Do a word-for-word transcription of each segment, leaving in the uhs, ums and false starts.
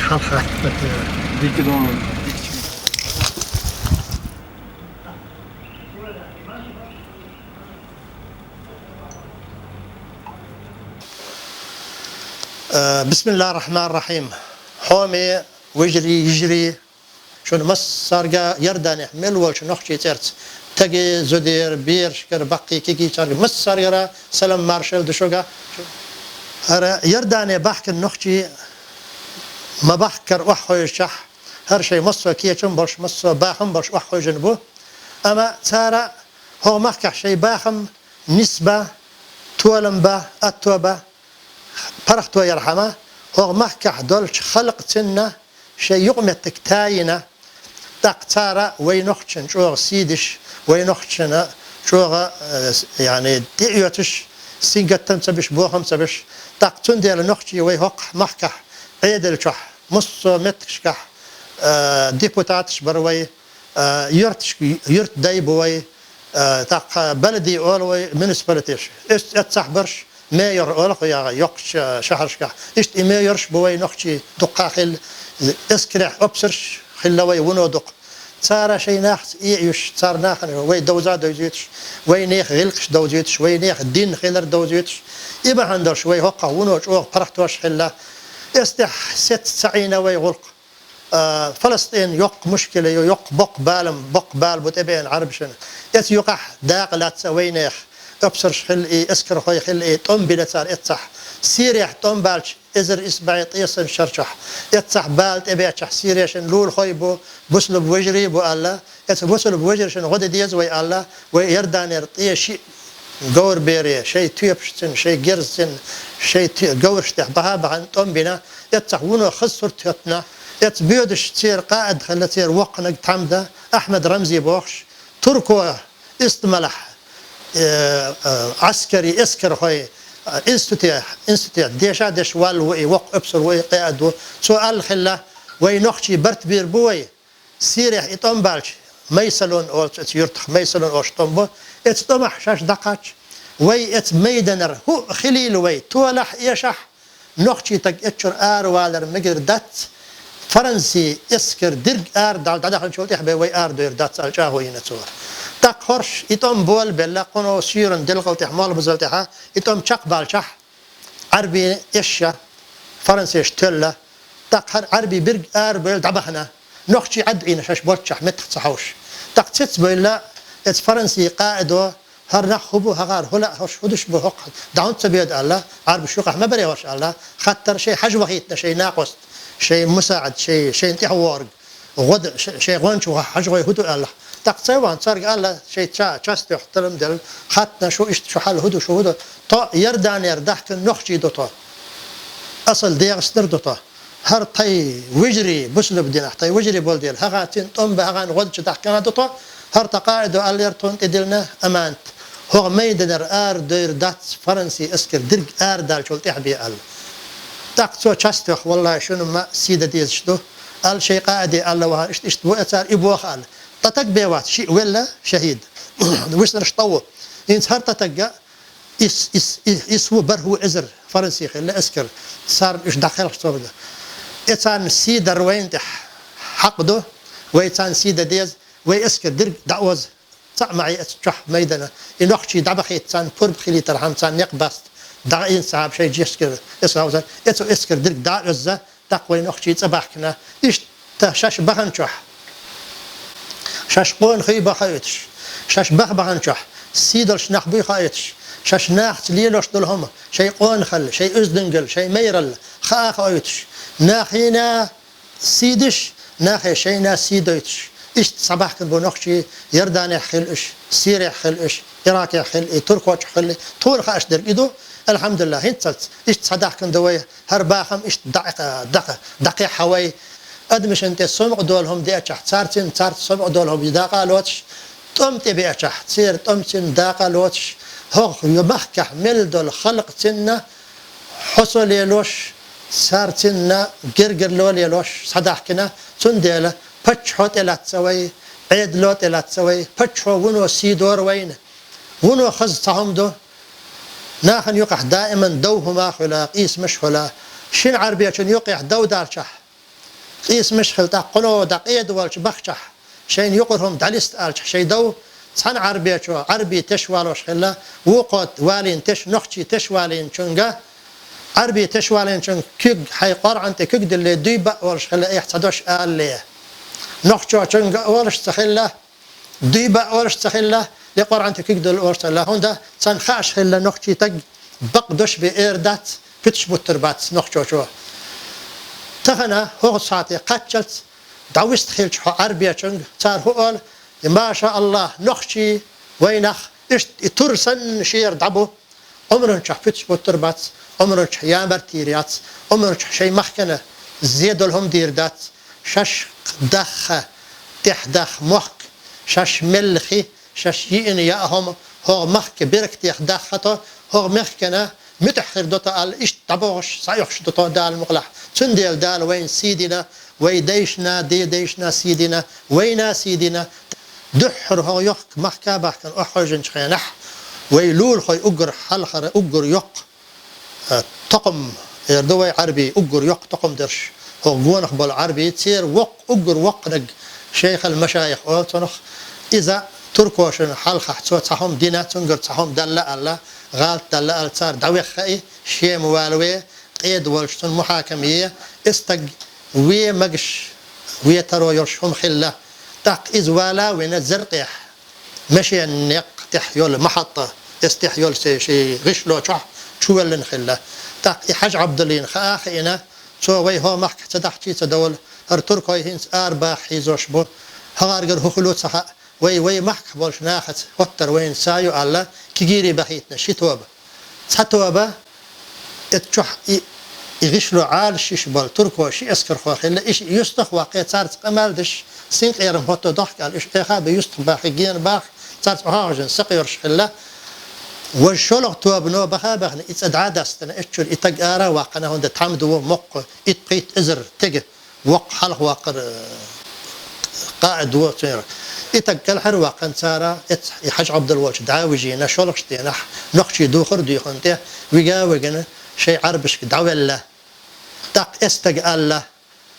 Халха. Дикидон. Э, бисмиллахир-рахманир-рахим. Хьоме, вежарий, йижарий, шуна массарга, Иорданехь мел волчу нохчий цӀерца, теге, зудера, берашкара, баккхий, кегийчарга, массаргара салам маршалла ду шуга. ХӀара Иордане бахкана нохчий ма бахкара охьахевшичахь, хӀара шайн массо а кечам болуш, массо а бахам болуш охьахевшина бу. Амма цара хӀокху махкахь шайн бахам нисбан, толам бан, атто бан, паргӀато ярхьама, хӀокху махкахь долчу халкъаца шайн юкъаметтиг тайина, тӀаккха цара вай нохчашна чӀогӀа сий деш, вай нохчашна чӀогӀа, э, с-, яъни, тӀеоьцуш, сингаттам ца беш, бохам ца беш. ТӀаккха цундела нохчий вай хӀокху махкахь, Ӏедалчохь, массо а меттигашкахь, э, депутаташ бара вай, э, юьрташ-, юьртдай бу вай, э, тӀаккха балади олу вай муниципалитеташ. Эц-, эццахь барш, мейор олу-кх яха йоккхачу шахьаршкахь. Иштта и мейорш бу вай нохчий дуккха хилла, эскарехь опсарш хилла вай вуно дукха. Цара шайн нахаца эуьйш, цара нахана вай довза а довзуьйтуш, вайнехан гӀиллакхаш довзуьйтуш, вайнехан дин хилар довзуьйтуш. И бахьана долуш вай хӀокхахь вуно чӀогӀа паргӀатош хилла. Эццахь сецца ца Ӏийна вай гӀуллакх. А, Фаластин йоккха мушкила ю, йоккха боккха балам, боккха бала бу тӀебеана Ӏарбашна. Эца юкъахь дакъа лаьцна вайнех, опсарш хилла и, эскархой хилла и, тӀом бина цара эццахь. Сирехь тӀом баьлча, эзар исс бӀе ткъе санна шарчохь, эццахь бала тӀебеачахь, сирешан лулахой бу, бусулба вежарий бу аьлла, эца бусулба вежаршна гӀо де деза вай аьлла, вай Иорданера ткъе шиъ говр бере, шайн тоьпашцин, шайн герзацин, шайн те-, говраш тӀехь баха а бахана, тӀом бина, эццахь вуно хаза сурт хӀоьттина, эца боьдуш церан къаид хилла, церан воккханиг тхьамда, Ахьмад Рамзи бохуш, турко Истамалахь, э, э, Ӏаскари, эскархой, э, институте, институте деша а деш валла ву и, воккха опсар ву и, къаид ву. Цо аьлла хилла, вай нохчий барт бийр бу вай, Сирехь и тӀом баьлча, Майсалун олучу эца юьртах, Майсалун олуш тӀом бу. Эца тӀомахь шаьш дӀакхачча, вай эца майданара хӀуъа хилийла вай, толахь, эшахь, нохчий таг эцчуьра аравалар мегар дац, Францин эскар дерг арадала дӀадаханчул тӀаьхьа бен вай арадойр дац аьлла чӀагӀо йина цо. ТӀаккха хӀорш и тӀом болабелла, кхуно суьйранна делкъал тӀехь, молла базал тӀехьа и тӀом чекхбаьлчахь, Ӏарби эшша, францеша тоьлла, тӀаккха хӀара Ӏарби берг арабевлла дӀабахана, нохчий Ӏад Ӏийна шаьш болччахь меттах ца хьовш. ТӀаккха цецбевлла эца францин къаидо, хӀара нах хӀун бу, хӀагӀара хӀун лаьа хӀорш, хӀун деш бу хӀокху, дӀа хӀунда ца боьду аьлла, Ӏарбаш юкъахь ма бере хӀорш аьлла, хаттар шайн хьажа вахийтина шайн накъост, шайн мусаӀад, шайн, шайна тӀаьхьа вогӀург. ГӀо д-, ш-, шайн гӀончу хьажа гӀой хӀун ду аьлла. ТӀаккха ца ван цаьрга аьлла, шайн ча-, частоьхь талам делла, хаттана шу иштта шу хьал хӀун ду, шу хӀун ду. Тхо Иорданера дахкина нохчий ду тхо. Асал дегӀаштар ду тхо. ХӀара тхайн вежарий, бусулба динахь тхайн вежарий болу дела, хӀагӀа цуьнан тӀом бан, хӀагӀан гӀодачу дахкина ду тхо. ХӀара тхан къаидо аьллера тхуна тӀедиллина аманат. ХӀокху майданара арадойр дац францин эскар дерг арадаьллачул тӀаьхьа бен аьлла. ТӀаккха цо частоьхна, валлахӀи, шуна ма сий дан дезаш ду. Аьлла шайн къаиде аьлла вахана, иштта, иштта бу эцара и боху аьлла. Ткъа таг бен вац, шиъ велла шахӀид. Вуьшнарш ткъа ву. ХӀинца хӀара ткъа тагга ис, ис, ис, ис ву, бархӀ ву эзар франци хилла эскар. Царна уьш дӀакхелхаш цо бина. Эцарна сий дар вайна тӀехь хьакъ ду, вай царна сий дан деза, вай эскар дерг дӀаоза. Цхьаъ ма Ӏе эцу чохь майдана. И нохчий дӀабахийта царна пурба хилийтархьама, царна некъ баста. ДӀа а йина цхьаба шайн жешкара эскар хьовзар. Эцу эскар дерг дӀа а оьзза, тӀаккха вай нохчий цӀа бахкина. Иштта шаьш баханчохь, шаьш къонахий бан хоуьйтуш, шаьш баха баханчохь, сий долуш нах буй хоуьйтуш, шаьш нахаца лелош долу хӀума, шайн къонахалла, шайн уьздангалла, шайн майралла хаа хоуьйтуш, нахана сий деш, нахе шайна сий дойтуш. Иштта схьабахкина бу нохчий, Иорданехь хилла уьш, Сирехь хилла уьш, Иракехь хилла и, Туркочохь хилла и, тхуна хууш дерг и ду, алхьамдулиллахӀ, хӀинццалц иштта схьадахкина ду вай, хӀара бахам иштта дӀа-, дӀа-, дӀакхехьа вай. Адамашна тӀе сомъа долу хӀума деачахь, царцин, царца сомъа долу хӀума дакъа а лоцуш, тӀом тӀе беачахь, церан тӀомцин дакъа а лоцуш, хӀокху махкахь мел долу халкъ цинна, хьо со лелош, цара цинна гергарло лелош схьадахкина, цундела паччахьо тӀелаьцна вай, Ӏедало тӀелаьцна вай, паччахьо вуно сий дора вайна. Вуно хаза цхьа хӀума ду, нахана юкъахь даиман дов хӀума а хуьла, къийсамаш а хуьла, шина Ӏарбечун юкъехь дов далчахь, Къийсамаш хилла тӀаккха кхуьнан дӀакъеда волчу бахчахь, шайна юкъара хӀума дӀалиста аьлчахь, шайн дов цхьана Ӏарбечо, Ӏарби теш валош хилла, вукхо валийна теш, нохчий теш валийначуьнга, Ӏарби теш валийначуьнга куьг, хьайн къорӀан тӀе куьг дилле, дуй баа волуш хилла, эхь ца дош алале. Нохчочуьнга а олуш ца хилла, дуй баа олуш ца хилла, я къорӀан тӀе куьг дилла олуш ца хилла, хӀунда царна хууш хилла нохчий стаг бакъ дош бен эр дац, пуьташ буттур бац нохчочо. Тахана хӀокху сахьте кхаччалц дӀавист хилча хьо Ӏарбечуьнга, цара хӀун олу: «И, маша Аллах, нохчий вайнах, иштта и тур санна шера дӀабу». Ӏумран чохь пуьташ буттур бац, Ӏумран чохь ямарт йийр яц, Ӏумран чохь шайн махкана зе долу хӀума дийр дац, шаьш даха, тӀехь даха мохк, шаьш мелла хи, шаьш йиъна яа хӀума, хӀокху махка беркатех даха тхо, хӀокху мехкана муьтӀахь хир ду тхо аьлла, иштта дӀабохуш, схьаоьхуш ду тхо Дала мукъалахь. Цундела Дала вайна сий дина, вай дайшна, дедайшна сий дина, вайна сий дина. Дуьххьара хӀокху йоккха махка а бахкана охьахевшинчу хенахь, вай лулахой уггар хьалхара, уггар йоккха, а, токхам, эр ду вай Ӏарби, уггар йоккха токхам дерш, хӀокху гонах болу Ӏарби, церан воккха, уггар воккханиг шайхал машайих олу цунах. Иза туркошна хьалхахь цо цхьа хӀума дина, цуьнгара цхьа хӀума далла аьлла, гӀалат далла аьлла, цара дӀавехха и, Шема валаве, къеда волуш цунна мухьакам е, и стаг вен магаш, вен таро йолуш хӀума хилла. ТӀаккха иза вала а вина, Заркъехь машенан некъ тӀехь йолу махьатта, эс тӀехь йолу се ши гӀишло чохь чувоьллина хилла. ТӀаккха и Хьаьжа Ӏабдуллина хаа а хиъна, цо вай хӀокху махкахь ца дахчий ца довла, хӀара туркой хӀинца арабаха хьийзош бу, хӀокхаргара хӀун хуьлу ца хаьа, вай, вай махкахь болчу нахаца хӀоттар вайна са ю аьлла, кегийрий бахийтина ши тоба. Цхьа тоба, эцу чохь и, и гӀишло Ӏалашйиш болу туркойн ши эскархо хилла, и шиъ юьстах а ваккхий, царца къамел деш, синкъерам хӀотто дохку аьлла, уьш Ӏеха а бен юьстах бахий, гена бахий, царца охьа а хьожина сакъоьруш хилла. Важа шолгӀа тобано баха а бахана, и цӀа дӀа а дастина, эццуьра и стаг ара а ваккхина, хӀунда тхьамда ву, моккха, итт-пхийтта эзар стаг воккха хьалха ваккхар, э, къаӀид ву церан. И стаг кӀелхьара ваккхина цара, эц-, и Хьаьжа Ӏабдулла волчу дӀа а вижийна, шолгӀачу денахь нохчий духар а дуьйхина тӀе, вига а вигина, шайн Ӏарбашка дӀавелла. ТӀаккха эс стага аьлла: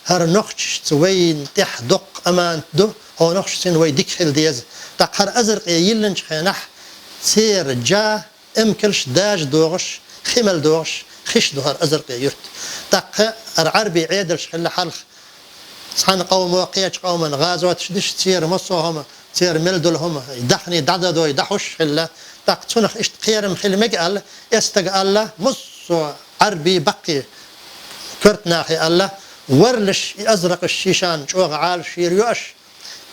«ХӀара нохчашца вайна тӀехь доккха аманат ду, хьо нохчашцина вай дика хила деза». ТӀаккха хӀара Азракъе йиллинчу хенахь, церан жа эмкалш дажа догӀуш, хи мел догӀуш, хиш ду хӀара Азракъе юрт. ТӀаккха хӀара Ӏарби Ӏедалш хилла хьалха. Цхьана къомо кхечу къоман гӀазоташ деш, церан массо а хӀума, церан мел долу хӀума, дахний дӀададой, дӀахьуш хилла. ТӀаккха цунах иштта кхерам хила мега аьлла, эс стага аьлла, массо а Ӏарби баккхий коьрта нахе аьлла, варлаш и азракъаш шишан чӀогӀа Ӏалашйийр ю аша.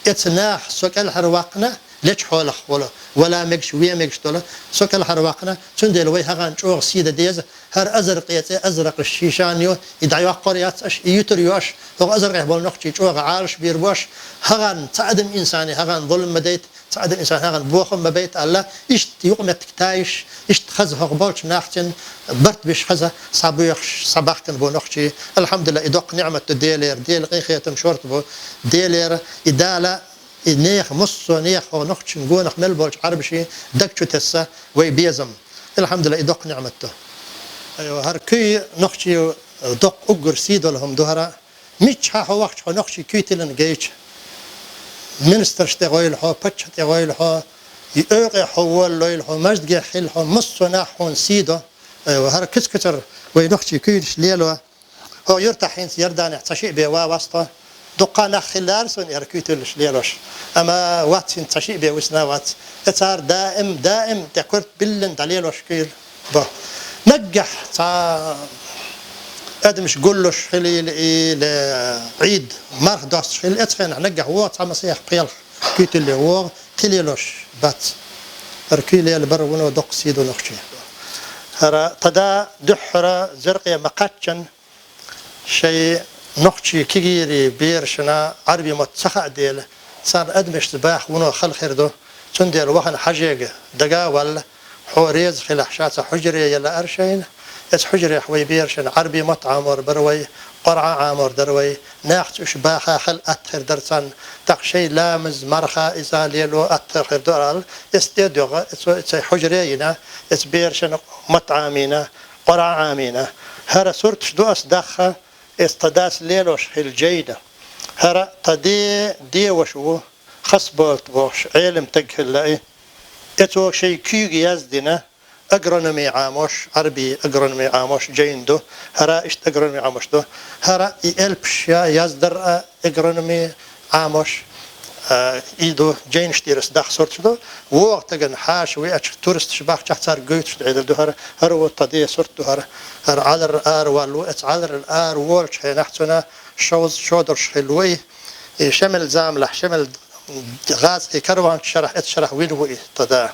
Эца наха со кӀелхьара ваккхина, лечу хьолах волу, вала мегаш, вен мегаш долу, со кӀелхьара ваккхина, цундела вай хӀагӀан чӀогӀа сий дан деза, хӀара Азракъе цӀе азракъаш шишан ю, и дӀайоккхур яц аша, и юьтур ю аша, хӀокху Азракъехь болу нохчий чӀогӀа Ӏалашбийр бу аша, хӀагӀан цхьа адам инсане хӀагӀан зулам ма дайта, цхьа адам инсане хӀагӀан бохам ма байта аьлла, иштта юкъаметтиг тайиш, иштта хаза хӀокху болчу нахцин барт биш хаза, схьабоьхуш, схьабахкана бу нохчий. Алхьамдулилла, и доккха ниӀмат ду Делера, Делан къинхетам шорта бу Делера, и Дала, и нехан, массо а нехан хӀокху нохчийн гонах мел болчу Ӏарбашийн даг чу тесса вай безам. Алхьамдулилла, и доккха ниӀмат ду. Айва, хӀара куй нохчийн доккха уггар сий долу хӀума ду хӀара. Миччахьа хьо вахча хьо нохчийн куьйтилан гайча, министраш тӀе гӀойла хьо, паччахь тӀе гӀойла хьо, и эвкъе хьо волалойла хьо, маждигехь хила хьо, массо а нах хьуна сий до. Айва, хӀара куьц-куьцара вай нохчийн куьйнаш лело. Хьо юьртахь хӀинца Иорданехь цхьа шиъ бен ван вац тхо. Дуккха нах хилла ара суна хӀара куьйтилаш лелош. Амма вац хӀинца цхьа шиъ бен висна вац. Э, цара даим, даим тӀе корта биллина дӀалелош куьйла бо. Наггахь цхьа адамаш гуллуш хилийла, или Ӏийд марха достуш хилла, эцу хенахь наггахь вогӀу цхьа масех пхи-ялх куьйтилла вогӀу, кхин лелош бац. ХӀара куьй лелабар вуно доккха сий ду нохчийн. ХӀара тхан да дуьххьара Заркъе ма кхаччан, шайн нохчийн кегийрийн берашна Ӏарбийн мотт ца хаьа дела, царна адамашца баха вуно хала хир ду. Цундела вахана Хьажега дага а валла, хьо реза хилахь, ша цхьа хьужаре яла ара шайна. Эцу хьужарехь вай берашна Ӏарбийн мотт Ӏамор бара вай, Къуръан Ӏамор дара вай, нахаца уьш баха хала атта хир дара царна, тӀаккха шайн ламаз, марха, иза лело атта хир ду аьлла, эс тӀе а доьгӀа, эцу, эцу хьужаре а йина, эцу берашна мотт Ӏамийна, Къуръан Ӏамийна. ХӀара сурташ ду ас дахха, эс тхан дас лелош хилла жайна. ХӀара тха де, де ваша ву, Хасболат бохуш, Ӏелам стаг хилла и. Эцо шайн куьйга яздина агрономи Ӏамош, Ӏарби агрономи Ӏамош жайна ду. ХӀара иштта агрономи Ӏамош ду. ХӀара и элпаш я яздар а агрономи Ӏамош, а, и ду, жайнаш тӀера ас даха сурташ ду. ВогӀу стагана хьаша веача, туристаш бахчахь царга гойтуш Ӏедал ду хӀара. ХӀара ву тха де сурт ду хӀара. ХӀара Ӏалар ара валлу, эца Ӏалар ара волчу хенахь цуьнан шовзткъа шо долуш хилла ву и. И шемал заманахь, шемал гӀазкхийн карванчу шарахь, эцу шарахь вина ву и тха да.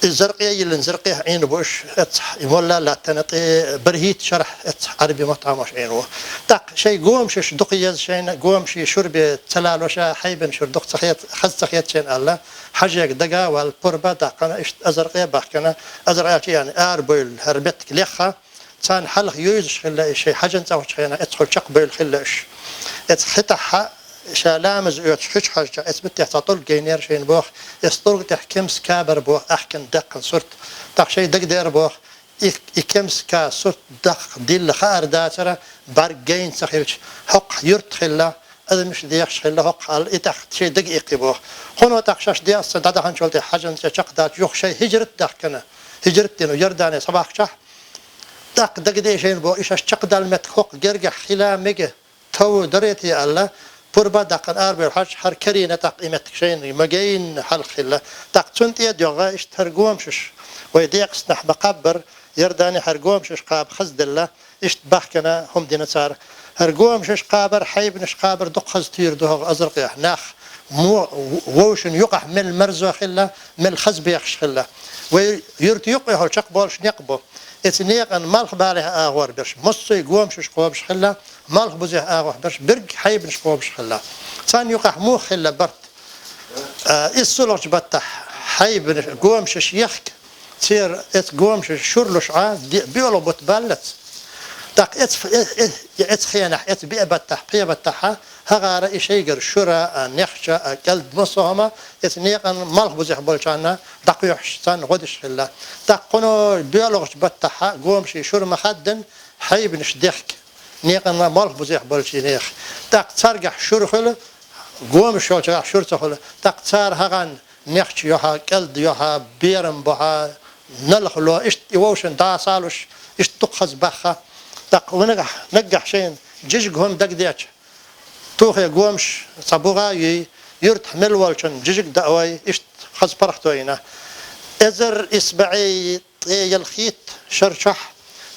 И Заркъе йиллина, Заркъехь Ӏийна бу уьш, эццахь и молла латтана тӀе бархӀитта шарахь эццахь Ӏарби мотт Ӏамош Ӏийна ву. ТӀаккха шайн гомашаш дукха еза шайна, гомаший шура бен ца лалоша, хьайбан шура дукха ца хета, хаза ца хета шайна аьлла, хьажега дага а ваьлла, пурба а даьккхина, иштта Азаркъе а баьхкина, Азаркъе чу яьхна, арабевлла хӀара меттиг лехна, царна хьалха юьйзуш хилла и шайн хьажан цӀа гӀочу хенахь, эццахь чекхбевлла хилла уьш. Эцу хи тӀехь ша ламаз оьцуш хи чу хьаьжча, эцу меттехь цхьа тӀулг гайнера шайна боху, эцу тӀулга тӀехь кемсаш кабар боху, аьхкина даьккхина сурт. ТӀаккха шайн дагадеара боху, и, и кемсаш сурт даккха дилла хаар дацара, бӀаьрг гайна ца хилча, хӀокху юьрта хилла, адамаш дехаш хилла хӀокху аьлла, и тӀаккха шайн дага иккхи боху. Кхуно тӀаккха шаьш дехаш ца дӀадаханчул тӀе хьажан цӀа чекхдалча юха шайн хӀижрат а даьхкина, хӀижрат а дина Иордане схьабахкачахь, тӀаккха дагадеа шайна боху, и шаьш чекхдалла меттиг хӀокху гергахь хила мега, тов дарий те аьлла, пурба а даьккхина арабевлла хьажча, хӀара карийна тӀаккха и меттиг шайна ма-гайна хьалха хилла. ТӀаккха цунна тӀе а доьгӀна иштта хӀара гомашаш, вай декъаснахь ма-кхаббара, Иордане хӀара гомашаш кхаба хаза делла, иштта баьхкина хӀума дина цара. ХӀара гомашаш кхабар, хьайбанаш кхабар дукха хаза туьйра ду хӀокху Азаркъехь. Нах мо-, вовшашна юкъахь мел марзо хилла, мел хаза бехаш хилла. Вай юьрта юккъехула чекхболуш некъ бу. Эцу некъан малхбалехь агӀор берш, массо а гомашаш кхобуш хилла, малхбузехь агӀор берш, берриг хьайбанаш кхобуш хилла. Царна юкъахь муха хилла барт? А, иза сулгӀачу баттахь хьайбанаш, гомашаш ехка, церан эцу гомашаша шура луш Ӏа, де-, боьалгӀа бутт баллалц. ТӀаккха эцу, э, э, эцу хенахь, эцу биъ баттахь, пхи баттахьа, хӀагӀара и шайгара шура а, нехча а, кӀелда массо а хӀума, эцу некъан малхбузехь болчарна дӀакхоьхьуш, царна гӀо деш хилла. ТӀаккха кхуно боьалгӀачу баттахьа гомаший шура ма-хаддана, хьайбанаш дехка, некъан малхбузехь болчийн нехан. ТӀаккха царгахь шура хуьлу, гомаш йолчарахь шура ца хуьлу. ТӀаккха цара хӀагӀан нехча йохьа, кӀелда йохьа, берам бохьа, налхало, иштта и вовшашна дӀаса а луш, иштта дукха хаза баьхна. ТӀаккха ванагахь, наггахь шайна жижиг хӀума дагадеача, тухе гомаш цхьа бугӀа а юй, юьртахь мел волчунна жижиг даой, иштта хаза паргӀато йина. Эзар исс бӀе ткъе ялхитта шарчохь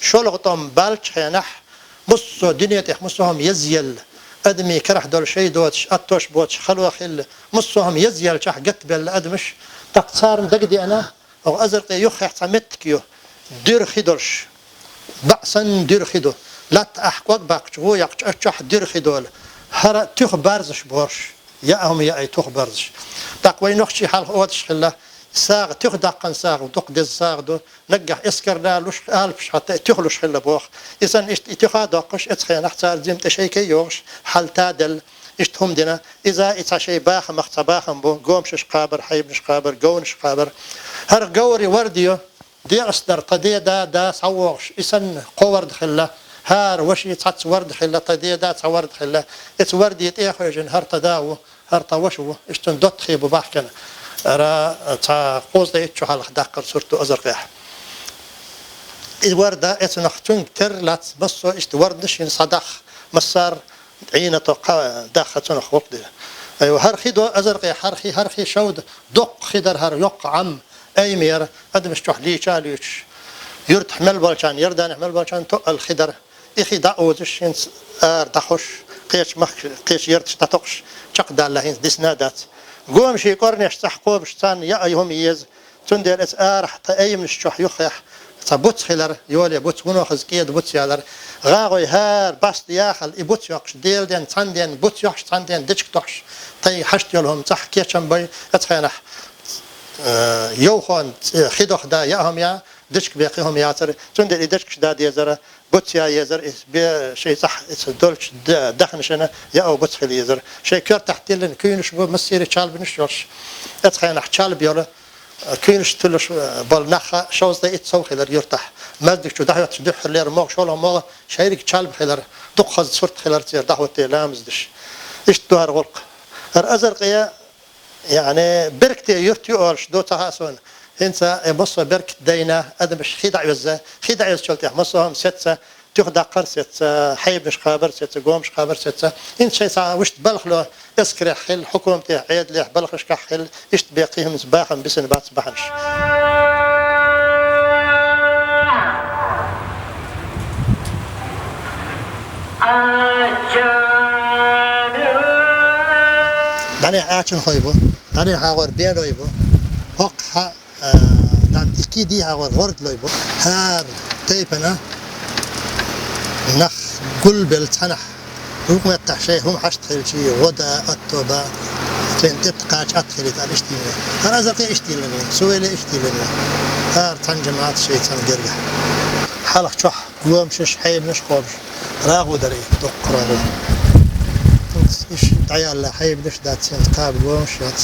шолгӀа тӀом баьллачу хенахь, массо а дуьне тӀехь массо а хӀума езаелла, адамийн карахь долу шай доцуш, аттош боцуш хало хилла, массо а хӀума езаеллачохь гатбелла адамаш, тӀаккха царна дагадеана, оха Азаркъе юххехь цхьа меттиг ю, дуьра хи долуш. БаӀ санна дуьра хи ду. Латта ахь кӀог баккхача, вон яккхача, аччохь дуьра хи долу. ХӀара туьха барзаш бохуш. Яа хӀума яа и туьха барзаш. ТӀаккха вай нохчий хьалха одуш хилла, сагӀа, туьха даккхана сагӀа, дукха деза сагӀа ду, наггахь эскарна луш, алапаш хьатта и туьха луш хилла боху. И санна иштта и туьха а доккхуш, эцу хенахь цара зим тӀе шайкай йогӀуш, хьал та делла, иштта хӀума дина. Иза и цхьа шайн бахамах цхьа бахам бу, гомашаш кхабар, хьайбанаш кхабар, говнаш кхабар. ХӀара говри варди ю, декъаснара тхан деда, да схьавогӀуш, и санна кхо варда хилла, хӀара ваший цхьацца варда хилла, тхан деда цхьа варда хилла. Эцу варди тӀе а хевшина, хӀара тхан да ву, хӀара тхан ваша ву, иштта цунна доттагӀий бу баьхкина. Ара цхьа кхузткъе итт шо хьалха даккхар сурт ду Азаркъехь. И варда эцунах цуьнга терра лаьцна, массо а иштта вардаш йина схьадаккха, массара Ӏийна тӀе кхаъ даьхна цунах гӀуллакх дира. Айва, хӀара хи ду Азаркъе, хӀара хи, хӀара хи шовда, доккха хи дара хӀара, йоккха Ӏам, айма яра, адамаш чохь лийча а лоьцуш. Юьртахь мел болчарна, Иорданехь мел болчарна тоъал хи дара. И хи дӀаозуш, хӀинца ара дӀахьош, кхечу махка, кхечу ярташ дӀатокхуш, чекхдалла хӀинца дисна а дац. Гомаший кӀорнеш цӀахь кхобуш, царна яа хӀума еза. Цундела эцу арахь тхан айманаш чохь юххехь цхьа буц хилар, йоле буц, вуно хаза кӀеда буц ялар. ГӀагӀой хӀара баста яхалла и буц йоккхуш, Делан денна, цхьана денна буц йохьуш, цхьана денна дечка тохьуш, тхайн хьашт йолу хӀума цӀахь кечам бой, эцу хенахь, э, йовхонна, э, хи дохда яа хӀума я, дечка бен кхин хӀума яцара. Цундела и дечкаш дан дезара, буц яа езара, и бен шайн цӀахь, и долчу д-, даханашна яа буц хила езара. Шайн коьртахь тиллина куьйнаш бу, массеран чалбанаш йолуш. Эцу хенахь чалба йолу, Куьйнаш туллуш бола нах шовзткъе итт сов хилар юьртахь. Маьждиг чу дӀахӀоьттича дуьххьарлера могӀа, шолгӀа могӀа, шайриг чалба хилар, дукха хаза сурт хилар церан дӀахӀотте ламаз деш. Иштта ду хӀара гӀуллакх. ХӀара Азаркъе, яӀни, беркате юрт ю олуш ду ца хаьа суна. ХӀинца и массо а беркат дайна, адамаш хи дӀаоьзза, хи дӀаоьззачул тӀехьа массо а хӀума сецна, туьха даккхар сецна, хьайбанаш кхабар сецна, гомаш кхабар сецна. ХӀинца шайн цхьа вуьшта балхало эскарехь хилла, хьукуматехь, Ӏедалехь, балхашкахь хилла, иштта бен кхин хӀуманца бахам бисина бац бахьанаш. ДӀанехьа ачанхой бу, дӀанехьа гӀор беной бу. ХӀокху хьа, а, дан дикки дийхьа гӀор гӀордалой бу. ХӀара тайпана нах гулбелла цхьанахь, рукъметтахь шайн хӀума хьашт хилчий, гӀо да, атто ба, шайн тӀетта кхача атта хилийта аьлла иштта йина. ХӀара Азаркъе иштта йиллина, Сувеле иштта йиллина. ХӀара цхьана жамаӀат шайн цхьана гергахь. Хьалха чохь гомашаш, хьайбанаш кхобуш. РагӀу дара и, доккха рагӀу. ХӀинца иштта дӀаяьлла хьайбанаш дац, хӀинца кхаба гомаш яц.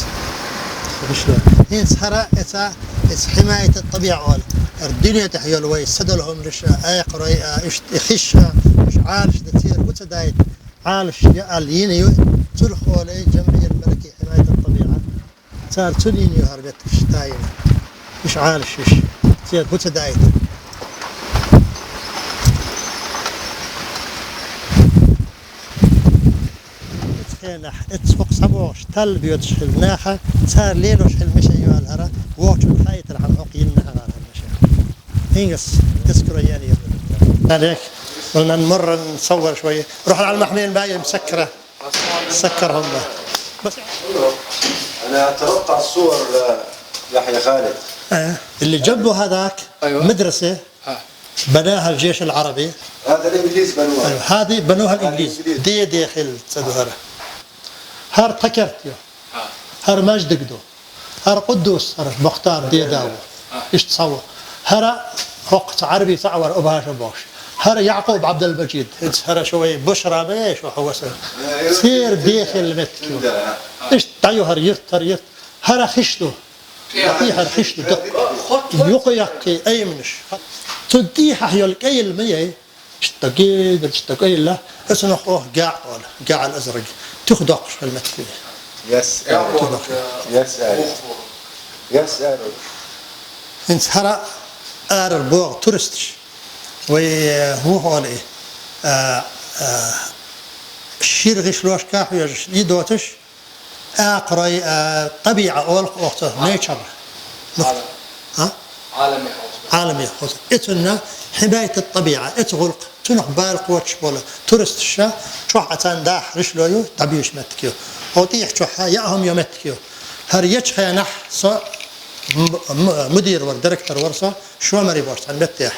ХӀинца хӀара эца, эца хьимаятат-табиӀа олу. ХӀара дуьне тӀехь йолу вай са долу хӀуманаш а, айкхарой а, иштта и хиш а, уьш Ӏалаш дан церан хӀу ца дайта. Ӏалаш яа аьлла йина ю, цунах олу жамӀият малаки хьимаятат-табиӀа. Цара цунна йина ю хӀара меттигаш тайна. Уьш Ӏалаш уьш. Церан хӀу ца дайта. Эцу хенахь, эцу хӀокху схьабогӀуш талла боьдуш хилла наха, цара лелош хилла мешан ю аьлла хӀара, вокхучунна хаийтархьама хӀокху йина наха гӀара хӀара мешан. Ингас, эскаро яьлла ю. Алейк, валнан мурран савварш вай. Рухьал Ӏалмахьмин баим саккара. سكرهم. بس. أنا أترقع الصور ليحيى خالد. آه. اللي جنبه هذاك أيوة. مدرسة ها. بناها الجيش العربي. هذا الإنجليز بنوها. أيوة. هذه بنوها الإنجليز. الإنجليز. دي، دي خل صدهرة. هار تكرت يو. ها. هار ماجدك دو. ХӀара Къуддус, хӀара Мухтар Дедав. Иштта цхьа ву. ХӀара хӀокху цхьа Ӏарби цхьаъ вара, Убаша бохуш. ХӀара Якъуб Ӏабдалмажид. ХӀинца хӀара шу вай Бушра ма яй шу хьо васа. Церан дехилла меттиг ю. Иштта дӀаю хӀара юрт, хӀара юрт. ХӀара хиш ду. И хӀара хиш ду. Юкъа яккхий айманаш. Цу дийхьа йолу кӀайилла ма яй. Иштта гидар, иштта гайла, эцунах оха гӀаӀ олу, гӀаӀал азраг. Туьха доккхуш хила меттиг. Yes, туьха доккхуш. Yes, yes. ХӀинца хӀара арара богӀу туристаш. Вай, э, вуха олу и, а, а, шира гӀишлошкахь хьоьжуш, и доцуш, Акхарой, а, табиӀа олу оха цо, nature. Мух-, Ӏалам. А? Ӏаламе хьовса. Ӏаламе хьовса. Эцунна хьимаятат-табиӀа, эцу гӀуллакх, цунах бала кхочуш болу туристаша, чохь а царна дахьа гӀишло ю, дӀабуьйш меттиг ю. Хьо тӀехьа чохь а яа хӀума йо меттиг ю. ХӀара ечу хенахь со м-, м-, мудир вара, директор вара со, Шомари бохуш цхьана меттехь.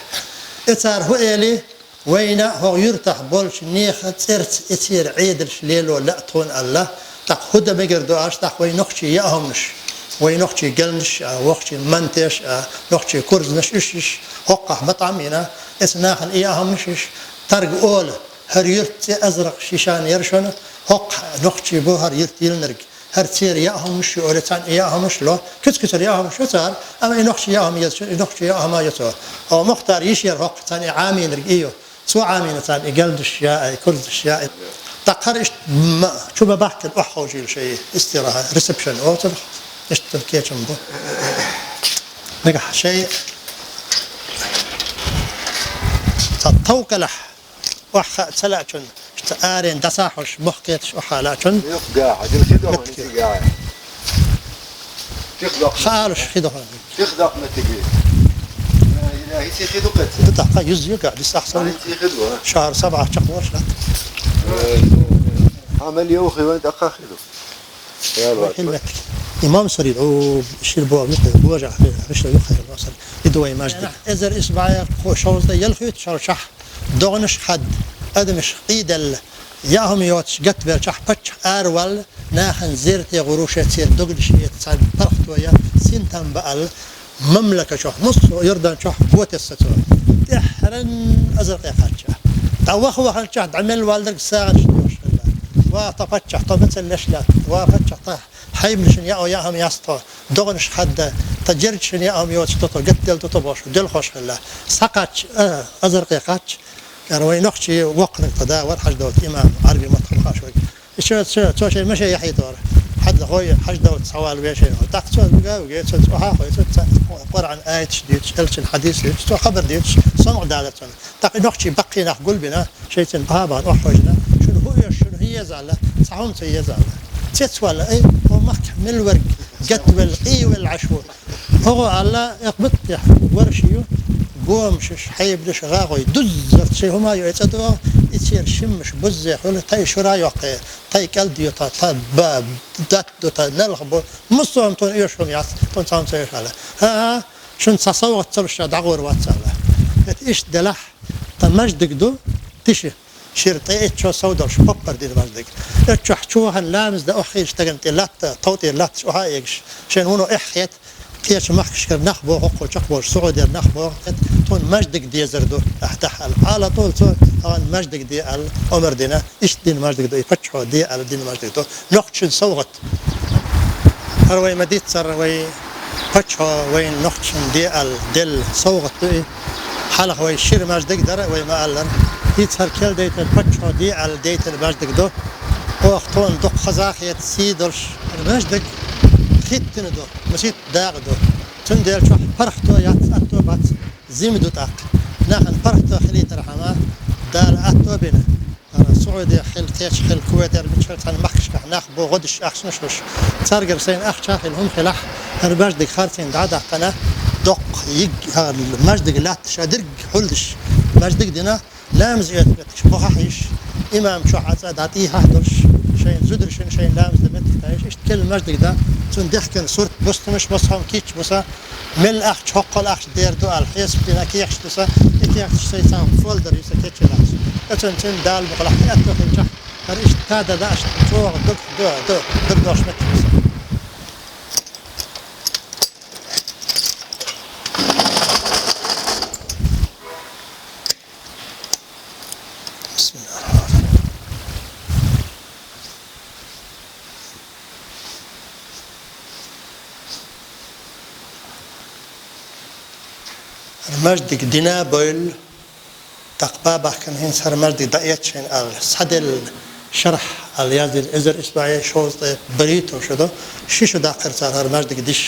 И цара хӀу эли, Вайна хӀокху юьртахь болчу нехан цӀерца и церан Ӏедалш лело лаьа тхуна аьлла, тӀаккха хӀу дан мегар ду аша, тӀаккха вай нохчий яа хӀуманаш, вай нохчий галнаш а, нохчий мантеш а, нохчий курзанаш уьш, уьш, хӀокхахь матӀам йина, эца нахана и яа хӀуманаш уьш, тарг олу, хӀара юьрт цӀе азракъ шишан яра шуна, хӀокху нохчий бу хӀара юьрт йилнарг. ХӀара церан яа хӀуманаш ю, олу царна и яа хӀуманаш ло. Куьц-куьцара яа хӀуманаш ю цара, амма и нохчий яа хӀума еза, и нохчий яа хӀума ю цо. О, Мухтар йиш яра хӀокху царна и Ӏамийнарг и ю. Цо Ӏамийна царна и галдаш яа, и курзаш яа. ТӀаккха хӀара иштта м-, чу ма бахкина охьаховшийла шайн истираха, ресепшн оцурх. Иштта кечам бу. Нагахь шайн цхьа товкалахь. Охьа ца лаьачун, ца арен дӀасахьош, мохкеташ охьа лаьачун. Юх, га, хьадил хи доху, меттиг. Хи га. Тих доху. Хаалуш хи доху. Тих доху меттиги. Ила, ила, хи хи духу. Ду тахка юз юга, дис ахсал. Ай, хи хи ду, а? Шахар сабахь чакх ворш лат. Э, амал йоу хи ван дакка хи ду. Хил меттиг. Имам Сурид, о, шир бо, муха, божа, хи, хи, шо, юха, имам Сурид. Идуай маждик. Эзар исбая, хо, шовзда, ял хуьт, шо, шах. ДогӀанаш хадда, адамаш къийдалла, яа хӀума йоцуш гатбелчахь паччахь аравалла, нахана зерте гӀуруше церан догнаш эца царна паргӀато ян, синтам баалла, мамлака чохь, массо а Йордан чохь го тесса цо. ТӀаьххьаран азар къекхачча. ДӀа ваха ваханчахь дӀа мел валдарг сагӀанаш доьхуш хилла. Ва тхо паччахь, тхо мацаллеш лаьтта, ва паччахь тхо хьайбанашна яа, яа хӀума яц тхо, догӀанаш хадда, Та жерча шен яа хӀума йоцуш тото, гатделла тото бохуш, делхош хилла. Схьакхаьчча, а, азаркъе кхаьчча, яра вай нохчий воккханиг тха да вара Хьаждовт имам, Ӏарбий маттахь ма хаьа шуьга. И цо, цо, цо шен машен яхьийтора. Хьажда хой, Хьаждовт схьавала вешина. ТӀаккха цо вига, вига, цо цӀа хьахой, цо ца-, Къуръан аяташ дуьйцуш, элчан хьадис дуьйцуш, цо хабар дуьйцуш, сомгӀа далар цунна. ТӀаккха и нохчий баккхий нах гулбина, шайцин баха бахана охьахойшина, шуна хӀу оьшу, шуна хӀу еза аьлла, цхьа хӀума ца еза аьлла. Цецвала, ай, хӀо махкахь мел верг, гатвелла, къийвелла Ӏаш ву. ХӀогӀо аьлла, экх бутт тӀехь вара ши ю, гомашаш, хьайбанаш, гӀагӀой, дуззарца шайн хӀума ю, и цӀа догӀу, и церан шиммаш буззе хуьлу, тай шура йоккхе, тай кӀел дета, та ба, дат до, та налха бо, муссо а тхуна оьшу хӀума яц, тхуна цхьа хӀума ца оьшу аьлла. ХӀа-а, шуна цхьа совгӀат ца луш ша дӀагӀур вац аьлла. ХӀета иштта делахь, тхан маьждиг ду, тиша. Шира тӀе эцчо сов долуш поппар дина маьждиг. Эцчохь чу вахана ламаз дан охьахийлачу стагана тӀе латта, тов тӀера латташ охьа а эгаш, шайна вуно эхь хета, кхечу махкашкара нах боху, кхо чекхболуш СаӀудера нах боху, хӀета тхуна маьждиг дезар ду, ахь дахьа аьлла. Ӏала тӀула цо, тхуна маьждиг де аьлла, омар дина, иштта дина маьждиг ду, и паччахьо де аьлла дина маьждиг ду. Нохчийн совгӀат. ХӀара вай ма-дийццара, вай паччахьо вайна нохчийн де аьлла делла совгӀат ду и. Хьалха вай шира маьждиг дара, вай ма-аллара. ХӀинца хӀара кел дайтина паччахьо де аьлла дайтина маьждиг ду. Оха тхуна дукха хаза а хета, сий долуш. ХӀара маьждиг хӀиттина ду, масийтта дакъа ду. Цундела чохь паргӀато яц, атто бац, зима ду тӀаккха. Нахана паргӀато хилийтархьама, Дала атто бина. ХӀара СаӀудехь хила, кхечахь хила, Кувайтера, мичара цхьана махкашкахь нах бу, гӀо деш ахчанаш луш. Царгара сайна ахча а хила, хӀума хилахь, хӀара маьждиг харцийна дӀа а даьккхина, доккха йиг, хӀара маьждиг латташ а дерг хьулдаш, маьждиг дина, ламаз оьцу меттигаш бухахь йиш, имам чохь а цӀа дӀатӀехьа долуш, шайн зударшна шайн ламаз дан меттиг тайиш, иштта кел маьждиг дан, цунна дехкина сурт, бустамаш, массо а хӀума кийча буса, Мел ахча, хӀоккхул ахча дер ду аьлла, хьесап дина кехаш ду сан, и кехаташ сайн цхьа фолдар ю сан кечйина ахча. Оцунна цуьнан Дала мукъ лахь, и атто хилчахь, хӀара иштта тада дааша, чӀогӀа дог, дог, дог, дог дош меттиг ду сан. بسم الله الرحمن الرحيم. ХӀара маьждиг дина а бевлла, тӀаккха бабахкана хӀинца хӀара маьждиг дӀаэцча шайна аьлла, схьаделла шархь аьлла яздина, эзар исбаьхьи шовзткъе бархӀитталгӀа шу ду, ши шу даккхира цара хӀара маьждиг диш.